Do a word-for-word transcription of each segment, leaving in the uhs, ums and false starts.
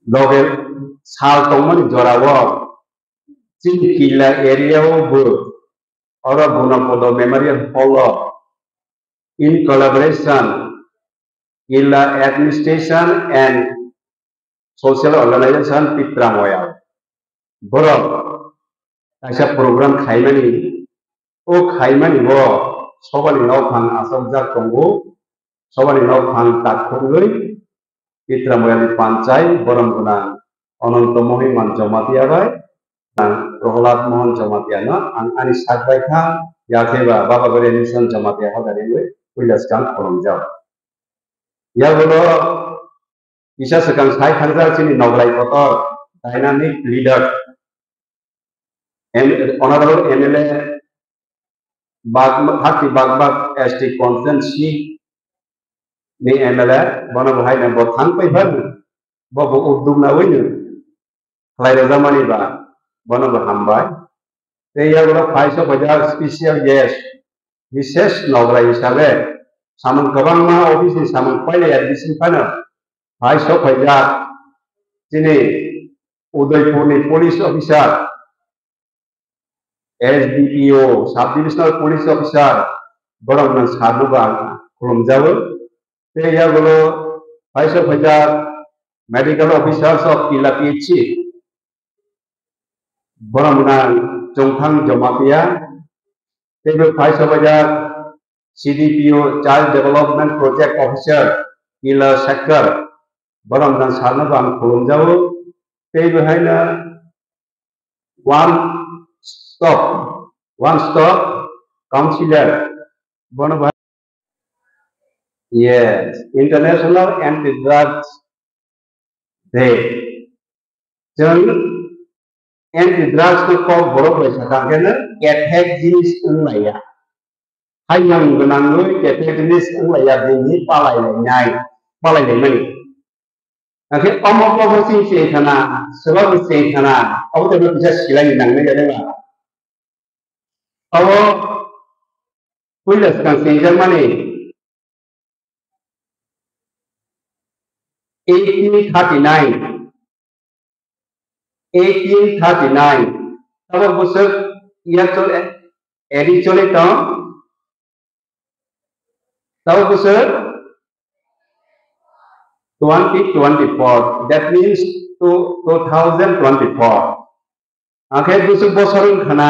Loge sal tongmani jorao chini Killa area o bo oro Gunapodo Memorial Hall o in collaboration Killa Administration and Social Organization Tipra Moyal borok kaisa program khaimani, o khaimani bo sobani nokphang asokjak tongo, sobani nokphang takhurwi Tipra Moyalni panchai borom gwnang Ananto Mohiman Jamatia bai, ang Prahlad Mohan Jamatia no ang ani sak bai kha, yakhe ba Baba Gori Mission Jamatia hoda ringwi puila swkang khulumjak. Yagulo kisa swkang sai thangjak chini Nograi kotor dynamic leader, M-, Honorable M L A bak, hakti bak bak S T constituency ni M L A, bono bo hai na bo thang pai phan, bo bo uddog na wino khlai rwjak mani ba, bono bo hambai. Tei yagulo phai sok phaijak special guest, bises Nograi hisabe samung kwbangma office ni samung pailaiya bising phano phai sok phaijak chini Udaipurni police officer, S D P O, Sub Divisional Police Officer, borok nang sir no bo ang khulumjago. Tei yagulo phai sok phaijak medical officers of Killa P H C, borok nang Chungthang Jamatia, tei bo phai sok phaijak C D P O, Child Development Project Officer, Killa Sector, borok nang sir no bo ang khulumjago. Tei bo hai no One stop, one stop counselor. Bono ba-, yes, International Anti Drugs Day. Chwng anti drugs no kok borok bai sakha khe no kethek jinis wng laiya. Haimung gwnangwi kethek jinis wng laiya, bini palai lainai, palai laimani. Akhe omo bobo chini chengkhana, swbabo chengkhana, obo tei kisa silai ni nangnai ya ba. Obo puila swkang chengjakmani eighteen thirty-nine, eighteen thirty-nine. Tabok bwswk yak chole, eri chole tong. Tao bwswk twenty twenty-four, that means two, two thousand twenty-four. Angkhe bwswk bosor wngkha na,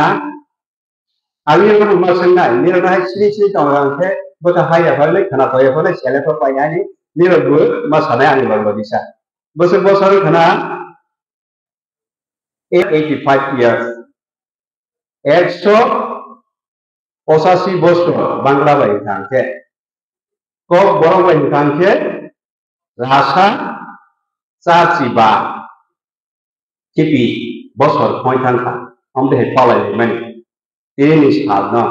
ani rok ma swngnai, nirok hai sini sini tong ang khe bwkha hai ya phai khana toya phai sele pha pai ani nirok bo ma sanai ani bang bagisa. Bwswk bosor wngkha na eighty-five years. Ekso pochashi bosor Bangla bai hwnkha khe, kok borok bai hwnkha khe rasa charchi ba khipi bosor khoi thang kha, omo hai palai mani tini ni sal no.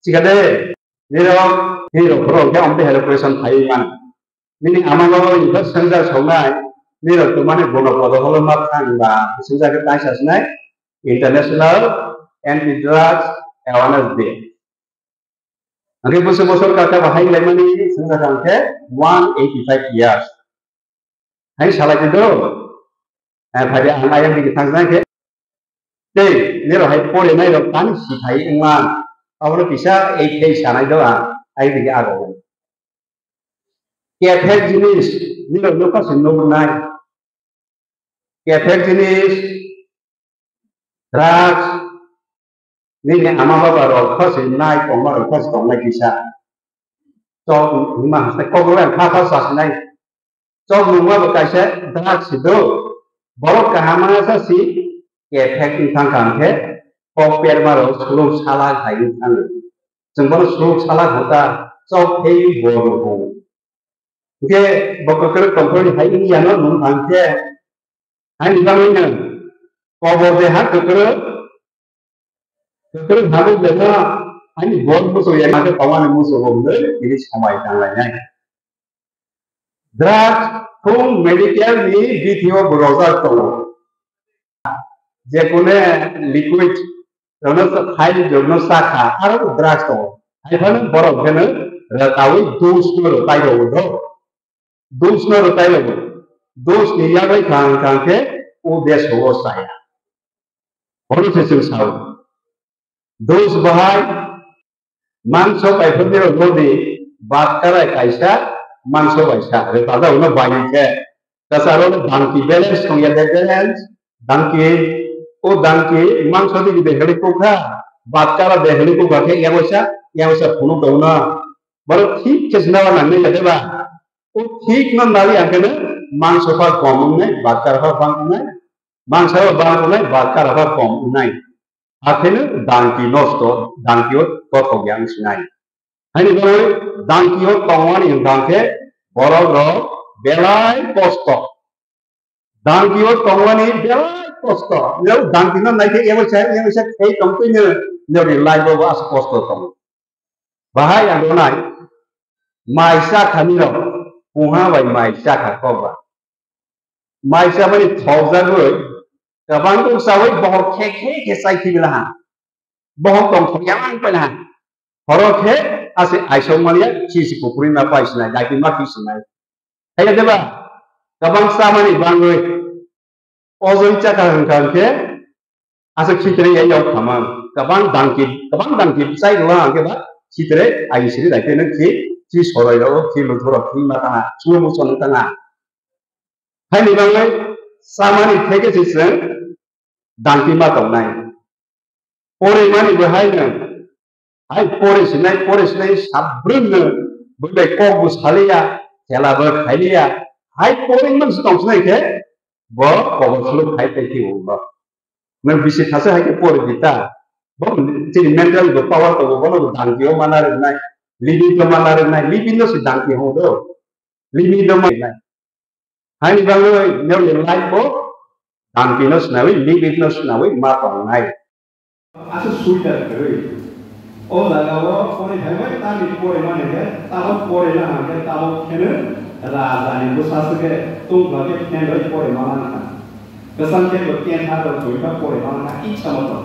Chikade nirok, nirok borok khe omo hai question phai man. Nini ama baba ni bwswk swngjak soknai, nirok to mane bono kodo holo ma thang ba swngjak khe kaisa sinai International Anti Drugs Awareness Day. Angkhe bwswk bosor kaka ba hai laimani swngjak ang khe one eighty five years. Hai salai di do. Eh, phai di ang ayang digi thangjak khe. Tei, nirok hai porinai rok tani sikhai wngma. Abono kisa ei thei sanai do ang, ai bini ago. Kethek jinis, nirok nokha se nuknai. Kethek jinis, drugs, nini ama baba rok kha se nai, tongma rok kha se tongnai kisa. Chok wngma hai kok rok kha kha sa sinai. Chok nungma bo kaisa drugs si do. Borok kaham wngsa si kethek wngthang kha hwnkhe kok perma rok suluk salak hai wngthang. Chwng bono suluk salak hota chok thei bo rwgo. Hwnkhe bo kwkrwk tongthokni hai wngya no nung thang khe haini bagwi no kobor de ha kwkrwk Kwrwng habo belai no ani bor muchung ya khe tongmani muchungo hwnwi tini samai tanglainai. Drugs thung medical ni bithi o bo rojak tongo. Jekune liquid rono khai jogno sakha aro drugs tongo. Hai phano borok pheno rwkaui dos no rwkai rogo do. Dos no rwtai rwgo. Dos ni yagwi kang kang khe o desh o chaya. Bono se chwng sao. Dos bahai mangso kaiphurni rok nodi bhat karai kaisa mangso bai sa. Re tada uno bai khe kasa ro dangki balance tong ya de balance dangki o dangki mangso di de heli kokha bhat kara de heli kokha khe yago sa yago sa phunuk tong na. Baro thik khe sna ba nang ya de ba. O thik no nari ang khe mangso pha kom wngnai bhat kara pha bang wngnai. Mangsa o bang wngnai bhat kara pha kom wngnai. Hakheno dangki nosto, dangki o kothok ya wng sinai. Haini bagwi dangki o tongmani hwnkha khe borok rok belai kosto. Dangki o tongmani belai kosto. Nw dangki no nai khe ebo sa, ebo sa khei tong twi nw, nw ri lai bo as kosto tong. Bahai ang donai, mai cha khani rok, puha bai mai cha kha kok ba. Mai cha bani thok jagwi, kabang tong chawi bohok khe khe khe chai thwi bila ha. Bohok tong thok yang ang pela ha. Horo khe ase aisok mania, si si kupuri na pai sinai, dai ma ki sinai. Hai de ba, kabang cha mani bangwi, ojoi cha kha hwnkha khe, aswk khitre ya yok thamang. Kabang dangki, kabang dangki bwsai rwla hwnkhe ba khitre ai siri dai khe nang khi, khi sorai rok, khi luthor rok, khi mata ha, sumo muchon wng tang ha. Haini bagwi samani theke se chwng dangki ma tongnai. Pore mani bo hai nang. Hai pore sinai, pore sinai sabrung nang. Bo bai kok bo saliya, chela bo khailiya. Hai pore man se tong sinai khe, bo kobor suluk khai tei ki wngno. Nang bisi thasa hai khe pore di ta. Bo chini mental bo power tongo, bono bo dangki o mana rwnai, limit o mana rwnai, limit no se dangki ho do. Limit o mana rwnai. Haini bagwi nokni life bo dangki no swnamwi, limit no swnamwi ma tongnai. Aswk suitor kwrwi. O jaga o pore phaibai tamni pore mani khe tabok pore na hwnkhe tabok kheno raja ni bwsa swkhe tungkha khe phenrwi pore ma mankha. Kwchang khe bo kentha rok thwikha pore ma mankha ichha moto.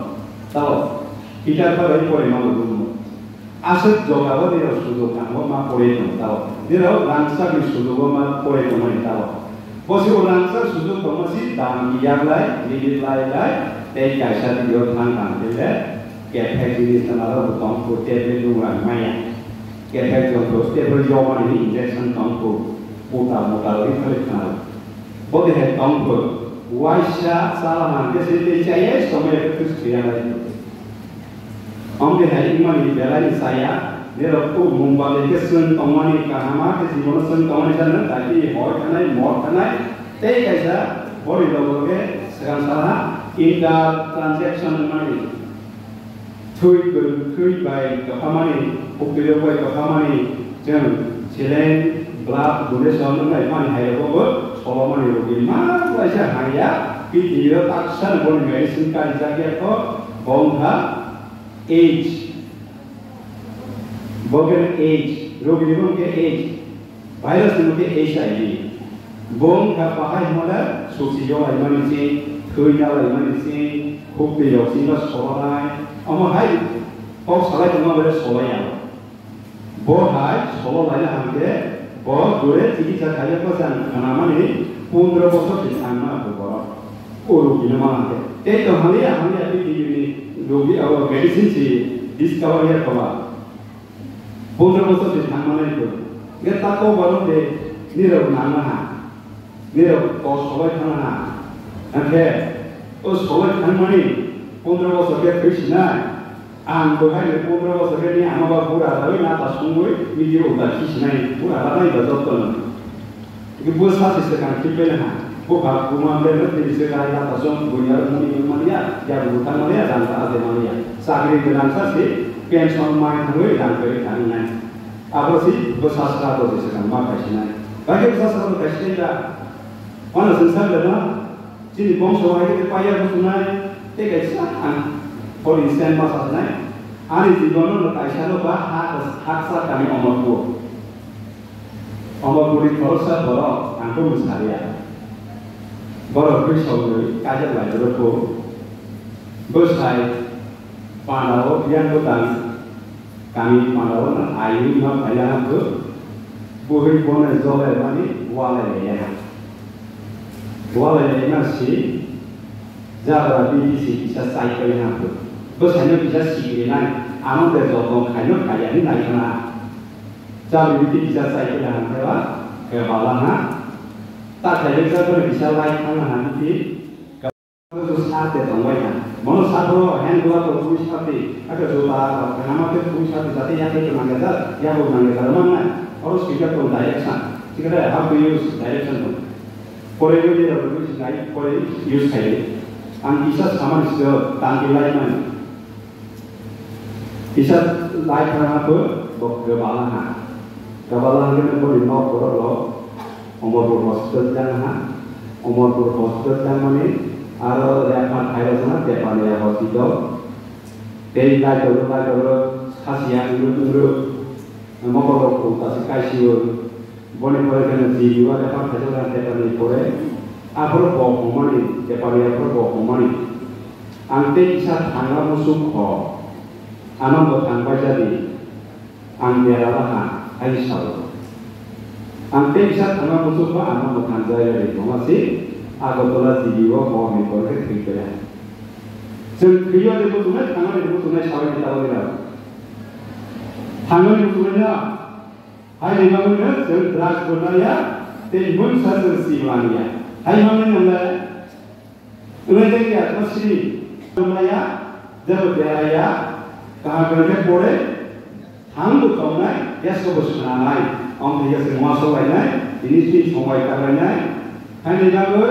Tabok heater phaibai pore ma bo rwmung. Aswk jogao nirok sujuk ang bo ma pore tongo tao. Nirok rangchakni sujugo ma pore tongmani tao. Bo se o rangchak sujuk tongma si dam kiyak lai, limit lai lai, tei kaisa video thang thang khe le kephek jinis tana rok bo tong kho, tablet nung rang maya. Kephek jontro step rok yokmani injection tong kho, puta mota rok ri khali khna rok. Bo de hai tong kho, waisa chala hang khe se tei chaya somoi khe thwiya lai. Omo hai wngmani belai ni saya, nirok kuk mung bade khe chwng tongmani kaham khe jibono chwng tongmani jana, daitwi hor khanai, mor khanai, tei kaisa bori logo khe swkang salha inter transaction wngmani. Thwi kwrwng, thwi bai kwphamani, buktwi rok bai kwphamani, chwng silent blood donation wngmani hai rok bo solomani rogwi ma kaisa haya, pithibio taksa boni medicine karijak ya kho, bo wngkha AIDS. Bo khe AIDS, rogi ni bo khe AIDS. Virus ni bo khe HIV. Bo wngkha bahai hwnmale susi yolaimani se, thwina laimani se, khuk twi rok se ba solanai. Omo hai kok salai tongma bole solai ya. Bo hai solo laina hangke bo jore chikitsa khaijak bwsa ang khnamani pondro bosor se thangma bo borok. O rugino mana khe. Tei to hamya hamya pithibini rugi abo medicine si discover ya koba. Pondro bosor se thangmani ko. Ge tako borok de nirok nangma ha. Nirok to solai thangma ha. Angkhe o solai thangmani pondro bosor ke thwi sinai. Ang bo hai pondro bosor ke ni ama ba bura rawi na ta songwi video uta khisinai bura rawi ba jotto no. Bwsa se swkang thwi pele ha. Bupha buma berma tini se rai lata song buya muni wng manya, ya bu tang manya, rang ta ate manya. Chakri gwnang sa se pension mai thangwi rang kwrwi thang nai. Abo se bwsa sra to se swkang ma khai sinai. Bai khe bwsa sra to khai sinai da. Wano swngchar da ma. Chini bongso hai khe paya busunai. Tei kaisa ang for instance ma sa sinai. Ani jibon no kaisa no ba ha, haksa kami omor ko. Omo bwrwi khoroksa borok ang khe mwsariya. Borok twi sogwi kaijak lai rwkho. Bwsai pandao yang bwtang kami pandao no aiwi ma phaina hapkhe. Bwrwi bono jole mani Walai le ya. Walai le na si. Jabra B T C kisa sai koi ha. Bo sai no kisa si koi nai. Ano de jotong khai no khai ya ni nai na. Jabra B T C kisa sai koi ha. Ke ba la ha. Ta khai le jabra kisa lai khang ha ni. Sa te tongbai na. Mono sabo hand glove rok twi sati, aka juta rok nama te twi sati jate ya te mangga da, ya bo mangga da mana. Oro sika tong direction. Sikada how to use direction no. Pore yo de rok use nai, pore use khai. Ang kisa saman sio tangki lai man. Kisa lai thang ha pho, bo gabala ha. Gabala ha gene bo ni nok borok lo, Omorpur hospital thang ha. Omorpur hospital thang mani, aro refer khai rok na Tepania hospital. Tei lai toro, lai toro, khasiya uru uru, mokol rok kung tasi kaisio. Boni pore khe G B o refer khaijak ang Tepani pore. Aphuru bo hwnmani, Tepani aphuru bo hwnmani. Ang tei kisa thangma musuk kho. Ano mwthang bai jadi. Ang dera laha, hai sao. Ang tei kisa thangma musuk kho, ano mwthang jai jadi. Mama si Agartala G B o bo ni pore khe thwi pera. Chwng thwiyo de muchungnai, thangma de muchungnai sao ni tabo dira. Thangma ni muchungnai na. Hai ni bagwi no chwng drugs bo naya, tei mungsa chwng si manya. Hai bagwi no le, wngwi tei ya, to si manya, jabo deraya, kaham khe pore, thang bo tongnai, gas ko bo swnanai, om thai gas mo so lainai, tini si songbai ka lainai. Hai ni bagwi,